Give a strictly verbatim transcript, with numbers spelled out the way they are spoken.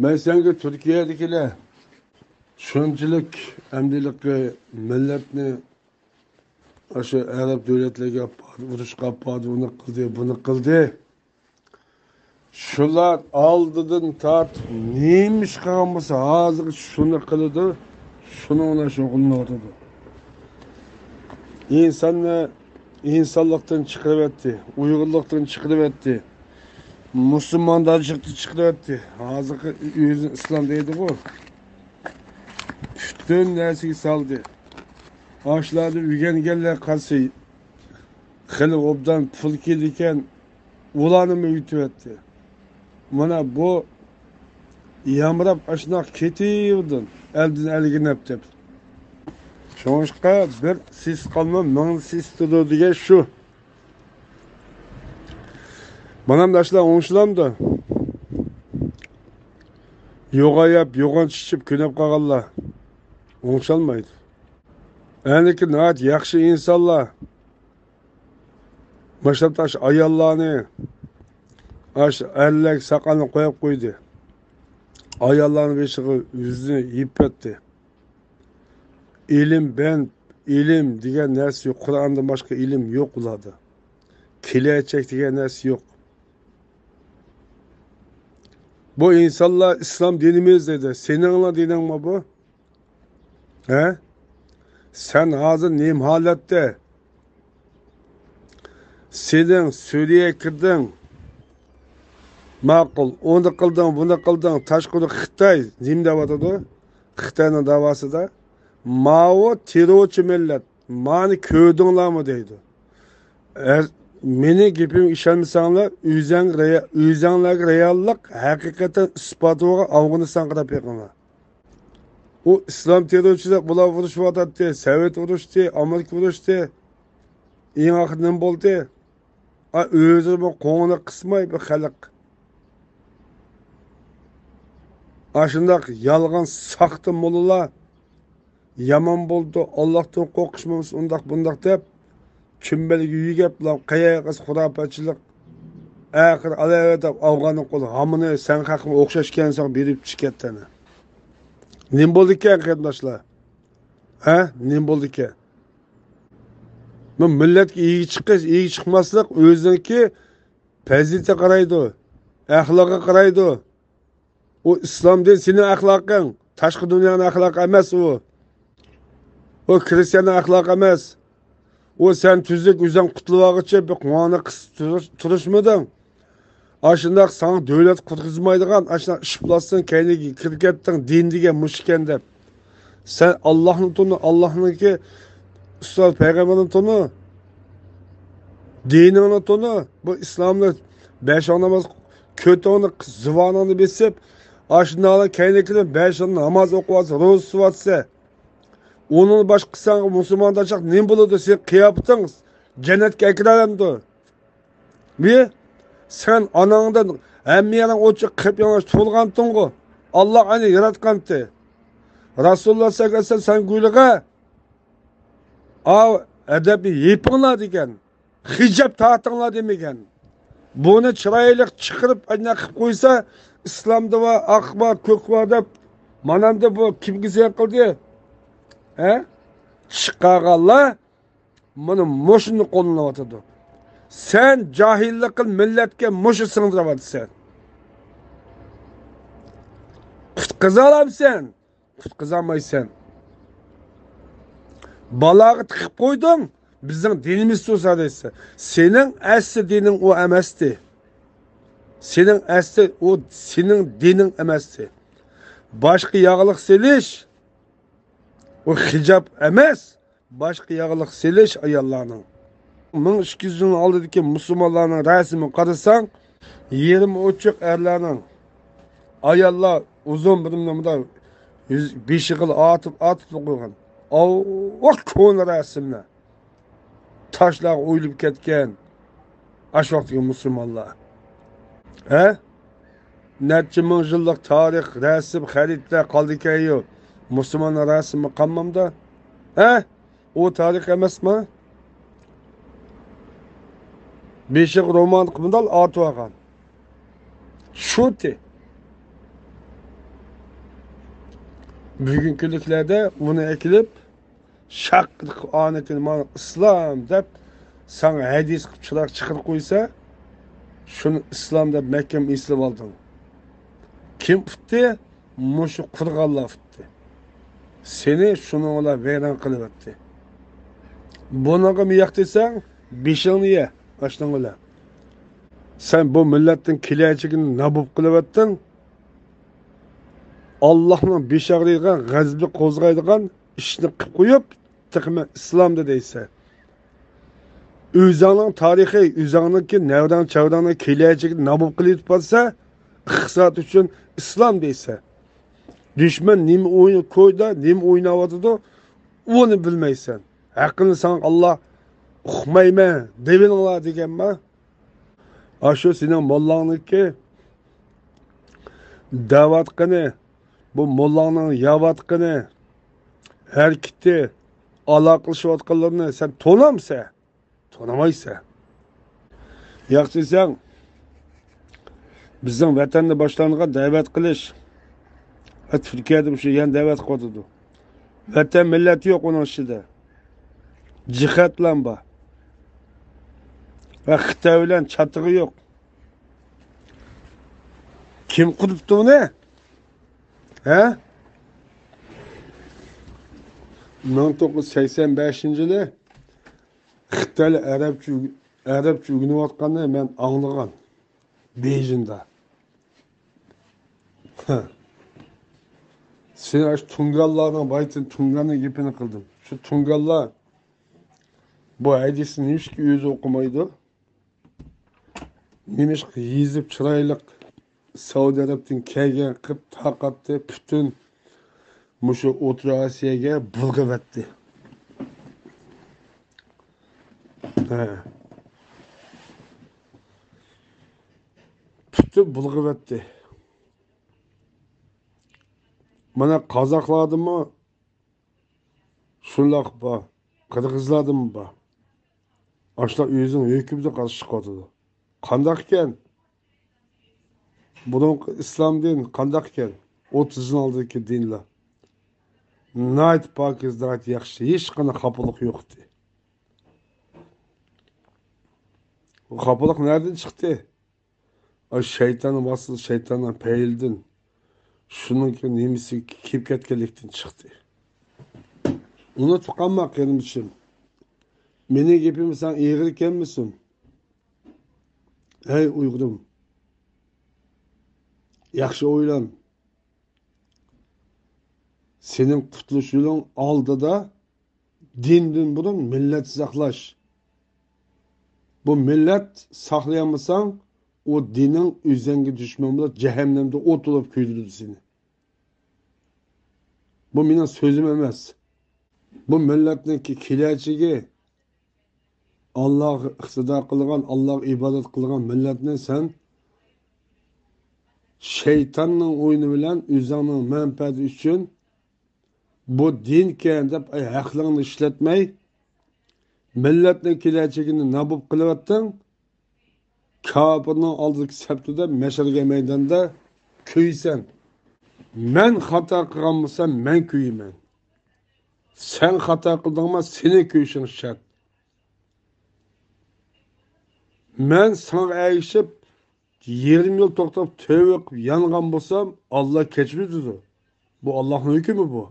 مەسىلەنكى، تۈركىيەدىكىلەر شۇنچىلىك ئەمدىلىكى مىللەتنى ئاشۇ ئەرەب دۆلەتلىرىگە ئاپاردى، ئۇرۇشقا ئاپاردى، ئۇنى قىلدى، بۇنى قىلدى. شۇلار ئالدىدىن تارتىپ نېمە ئىش قىلغان بولسا، ھازىرغىچە شۇنى قىلىدۇ، شۇنىڭ بىلەن شۇغۇللىنىۋاتىدۇ. ئىنساننى ئىنسانلىقتىن چىقىرىۋەتتى، ئۇيغۇرلۇقتىن چىقىرىۋەتتى، مۇسۇلماندارچىلىقتىن چىقىرىۋەتتى. ھازىرقى ئۆزىنى ئىسلام دەيدىغۇ، پۈتۈن نەرسىگە سالدى. ئاشۇلاردا ئۆگەنگەنلەر قارىسا، خېلى ئوبدان پۇل كېلىدىكەن، ئۇلارنىمۇ ئۆگىتىۋەتتى. مانا بۇ يامراپ ئاشۇنداق كېتىۋىدۇ، ئەلدىن ئەلگە نەپ دەپ. شۇڭلاشقا بىر سېسىتقانمۇ مىڭ سېسىتىدۇ دېگەن شۇ. مانا ئاشۇلار ئوڭشىلامدۇ؟ يوغان يەپ، يوغان ئىچىپ كۆنۈپ قالغانلار ئوڭشالمايدۇ. ئەنىكى ناھايىتى ياخشى ئىنسانلار. ماشۇنداق ئاش ئاياللارنى، ئاش ئەرلەرگە ساقالنى قويۇپ قويدى. ئاياللارنىڭ بېشىغا يۈزىنى يېپىۋەتتى. ئىلىم، بەند، ئىلىم دېگەن نەرسە يوق. قۇرئاندىن باشقا ئىلىم يوق ئۇلاردا. كېلەچەك دېگەن نەرسە يوق. بۇ ئىنسانلار ئىسلام دىنىمىز دەيدۇ. سېنىڭلا دىنىڭمۇ بۇ؟ ھە؟ سەن ھازىر نېمە ھالەتتە؟ سېنىڭ سۈرىيەگە كىردىڭ. ماقۇل، ئۇنى قىلدىڭ، بۇنى قىلدىڭ. تاشقىدا خىتاي نېمە دەۋاتىدۇ؟ خىتاينىڭ داۋاسىدا. ماۋۇ تېررورچى مىللەت، مانى كۆردۈڭلارمۇ دەيدۇ. ئە، مېنىڭ گېپىمگە ئىشەنمىسەڭلار، ئۆزەڭ رېئا-، ئۆزەڭلارگە رېئاللىق ھەقىقەتەن ئىسپات بولغان ئافغانىستانغا قاراپ بېقىڭلار. ئۇ ئىسلام تېررورچىلار بۇلار ئۇرۇشۇۋاتاتتى، سوۋېت ئۇرۇشتى، ئامېرىكا ئۇرۇشتى. ئەڭ ئاخىرى نېمە بولدى؟ ئا، ئۆزىمۇ قوڭىنى قىسماي بىر خەلق. ئاشۇنداق يالغان ساختا موللىلار يامان بولدى، ئاللاھتىن قورقۇش بولمىسا ئۇنداق بۇنداق دەپ، چۈمبەلگە يۆگەپلا قەيەرگە خۇراپاتچىلىق. ئاخىر ئالاۋېتىپ ئافغاننىڭ قولى ھامىنى سەن خەققە ئوخشاش ئىكەنسەن بېرىپ چىقىۋەتتى ئەنە. نېمە بولدىكەن قېرىنداشلار؟ ھە؟ نېمە بولدىكەن؟ بۇ مىللەتكە ئىگە چىقىش، ئىگە چىقماسلىق ئۆزىنىڭكى پەزىلىتىگە قارايدۇ، ئەخلاقىغا قارايدۇ. ئۇ ئىسلام دىن سېنىڭ ئەخلاقىڭ، تاشقى دۇنيانىڭ ئەخلاقى ئەمەس ئۇ. ئۇ كىرىستىياننىڭ ئەخلاقى ئەمەس. ئۇ سەن تۈزۈك ئۆزۈڭ قۇتۇلۇۋالغۇچە بىر قوڭۇرنى قىسىپ تۇرۇش-، تۇرۇشمىدىڭ؟ ئاشۇنداق ساڭا دۆلەت قۇرغۇزمايدىغان، ئاشۇنداق ئىش بولسۇن، كەينىگە كىرىپ كەتتىڭ، دىن دېگەن مۇشۇ ئىكەن دەپ. سەن ئاللاھنى تونۇ، ئاللاھنىڭكى ئۇستاز پەيغەمبەرنى تونۇ، دىنىڭنى تونۇ. بۇ ئىسلامنى بەش ۋاق ناماز كۆتۈڭنى، زۇۋانىڭنى بېسىپ، ئاشۇنداقلا كەينىگە كىرىپ بەش ۋاق ناماز ئوقۇۋاتسا، روزا تۇتۇۋاتسا، ئۇنىڭ باشقا ساڭا مۇسۇلماندارچىلىق نېمە بولىدۇ؟ سېنىڭ قىياپىتىڭ جەننەتكە ئەكىرەلەمدۇ؟ بى، سەن ئاناڭدىن ھەممە يېرىڭ ئوچۇق قىپيالىڭاچ تۇغۇلغانتىڭغۇ. ئاللا ئەنە ياراتقانتى. رەسۇلۇللا سەللەللاھۇ ئەلەيھى ۋەسەللەم سەن گۆلىغە، ئاۋ، ئەدەپنى يېپىڭلار دېگەن. خىجاب تارتىڭلار دېمىگەن. بۇنى چىرايلىق چىقىرىپ ئانداق قىلىپ قويسا، ئىسلامدا بار، ئاق بار، كۆك بار دەپ، مانامدا بۇ كىمگە زىيان قىلدى؟ ھە؟ چىقارغانلار مانا مۇشۇنى قوللىنىۋاتىدۇ. سەن جاھىللىق قىل، مىللەتكە مۇشۇ سىڭدۈرۈۋاتىسەن. قۇتقۇزالامسەن؟ قۇتقۇزالمايسەن. بالاغا تىقىپ قويدۇڭ، بىزنىڭ دىنىمىز تۇرسا دەيسەن. سېنىڭ ئەسلى دىنىڭ ئۇ ئەمەستى. سېنىڭ ئەسلى ئۇ سېنىڭ دىنىڭ ئەمەستى. باشقا ياغلىق سېلىش، ئۇ خىجاب ئەمەس. باشقا ياغلىق سېلىش ئاياللارنىڭ. مىڭ ئىككى يۈز يىلنىڭ ئالدىدىكى مۇسۇلمانلارنىڭ رەسىمىگە قارىساڭ، يېرىم ئوچۇق ئەرلەرنىڭ، ئاياللار ئۇزۇن بىر نېمىدا يۈز، بېشىغا ئاتىپ، ئاتىپ قويغان. ئاۋۋا كونا رەسىملەر. تاشلارغا ئويۇلۇپ كەتكەن. ئاشۇ ۋاقىتتىكى مۇسۇلمانلار. ھە؟ نەچچە مىڭ يىللىق تارىخ، رەسىم، خەرىتىلەر قالدىكەنيۇ. مۇسۇلماننىڭ رەسىمى قالمامدا؟ ھە؟ ئۇ تارىخ ئەمەسمۇ؟ بېشىغا رومال قىمدال ئارتىۋالغان. شۇتى. بۈگۈنكى كۈنلۈكلەردە ئۇنى ئەكېلىپ، شاق قۇرئانىكىنى مانا ئىسلام دەپ ساڭا ھەدىس قىلىپ چىراغ چىقىرىپ قويسا، شۇنى ئىسلام دەپ مەھكەم ئېسىلىپ ئالدىڭ. كىم ئۇتتى؟ مۇشۇ قۇرغانلار ئۇتتى. سېنى شۇنىڭ بىلەن ۋەيران قىلىۋەتتى. بۇنىڭغا مىياق دېسەڭ، بېشىڭنى يە، باشلىڭ بىلەن. سەن بۇ مىللەتنىڭ كېلەچىكىنى نابۇت قىلىۋەتتىڭ. ئاللاھنىڭ بېشى ئاغرىيدىغان، غەزىپى قوزغايدىغان ئىشنى قىلىپ قويۇپ، تېخىمۇ ئىسلامدا دەيسەن. ئۆزۈڭنىڭ تارىخى، ئۆزۈڭنىڭكى نەۋرەڭ چەۋرەڭنىڭ كېلەچىكىنى نابۇت قىلىۋېتىپ بارسا، ئىقتىساد ئۈچۈن ئىسلام دەيسەن. دۈشمەن نېمە ئويۇن كويدا، نېمە ئويناۋاتىدۇ، ئۇنى بىلمەيسەن. ھەققىنى ساڭا ئاللا ئۇقمايمەن دەۋېلىڭلار دېگەنما؟ ئاشۇ سېنىڭ موللاڭنىڭكى دەۋاتقىنى، بۇ موللاڭنىڭ يەۋاتقىنى، ھەرىكىتى، ئالاقىلىشىۋاتقانلىرىنى سەن تونامسەن؟ تونۇمايسەن. ياخشى دېسەڭ، بىزنىڭ ۋەتەندە باشلانغان دەۋەت قىلىش، ۋە تۈركىيەدە مۇشۇ يەنە دەۋەت قىلىۋاتىدۇ. ۋەتەن مىللەت يوق ئۇنىڭ ئىچىدە. جىھاد بىلەن بار. ۋە خىتاي بىلەن چاتىقى يوق. كىم قۇرۇپتۇ ئۇنى؟ ھە؟ مىڭ توققۇز يۈز سەكسەن بەشىنچى يىلى خىتايلار ئەرەبچە ئۆگ-، ئەرەبچە ئۆگىنىۋاتقاننى مەن ئاڭلىغان. بېيجىڭدا. ھە. سېنى ئاشۇ تۇڭگانلارنىڭ، بايىتىن تۇڭگاننىڭ گېپىنى قىلدىم. شۇ تۇڭگانلار بۇ ھەدىسنى نېمىشقا ئۆزى ئوقۇمايدۇ؟ نېمىشقا يېزىپ چىرايلىق سەئۇدى ئەرەبتىن كەلگەن قىلىپ تارقاتتى، پۈتۈن مۇشۇ ئوتتۇرا ئاسىياگە بۇلغىۋەتتى. ھە. پۈتۈن بۇلغىۋەتتى. مانا قازاقلاردىمۇ شۇنداق بار، قىرغىزلاردىمۇ بار. ئاشۇلار ئۆزىنىڭ ھۆكۈمىتىگە قارشى چىقىۋاتىدۇ. قانداق ئىكەن؟ بۇرۇنقى ئىسلام دىن قانداق ئىكەن؟ ئوتتۇز يىل ئالدىدىكى دىنلار. ناھايىتى پاكىز، ناھايىتى ياخشى، ھېچقانداق خاپىلىق يوق ئىدى. بۇ خاپىلىق نەدىن چىقتى؟ ئاي، شەيتاننىڭ ۋاسىتىسى، شەيتاننىڭ پەيلىدىن، شۇنىڭكى نېمىسى كېلىپ كەتكەنلىكتىن چىقتى. ئۇنتۇپ قالما، قېرىندىشىم. مېنىڭ گېپىم ساڭا ئېغىر كەلمىسۇن. ھەي، ئۇيغۇرۇم، ياخشى ئويلان. سېنىڭ قۇتۇلۇش يولۇڭ ئالدىدا دىندىن بۇرۇن مىللەت ساقلاش. بۇ مىللەت ساقلىيالمىساڭ، ئۇ دىنىڭ ئۆزۈڭگە دۈشمەن بولۇپ، جەھەننەمدە ئوت بولۇپ كۆيدۈرىدۇ سېنى. بۇ مېنىڭ سۆزۈم ئەمەس. بۇ مىللەتنىڭكى كېلەچىكى، ئاللاغا ئىقتىدا قىلغان، ئاللاغا ئىبادەت قىلغان مىللەتنى سەن شەيتاننىڭ ئويۇنى بىلەن ئۆزۈڭنىڭ مەنپەئەتى ئۈچۈن بۇ دىنكەن دەپ، ئەي، ھەقلىرىڭنى ئىشلەتمەي، مىللەتنىڭ كېلەچىكىنى نابۇت قىلىۋەتتىڭ. كاپىرنىڭ ئالدىدىكى سەپتىدە، مەشەرگە مەيداندا كۆيىسەن. مەن خاتا قىلغان بولسام، مەن كۆيىمەن. سەن خاتا قىلدىڭما، سېنى كۆيۈشۈڭ شەرت. مەن ساڭا ئەگىشىپ، يېرىم يىل توختاپ، تۆۋە قىلىپ يانغان بولسام، ئاللا كەچمەيدۇ. بۇ ئاللانىڭ ھۆكمى بۇ.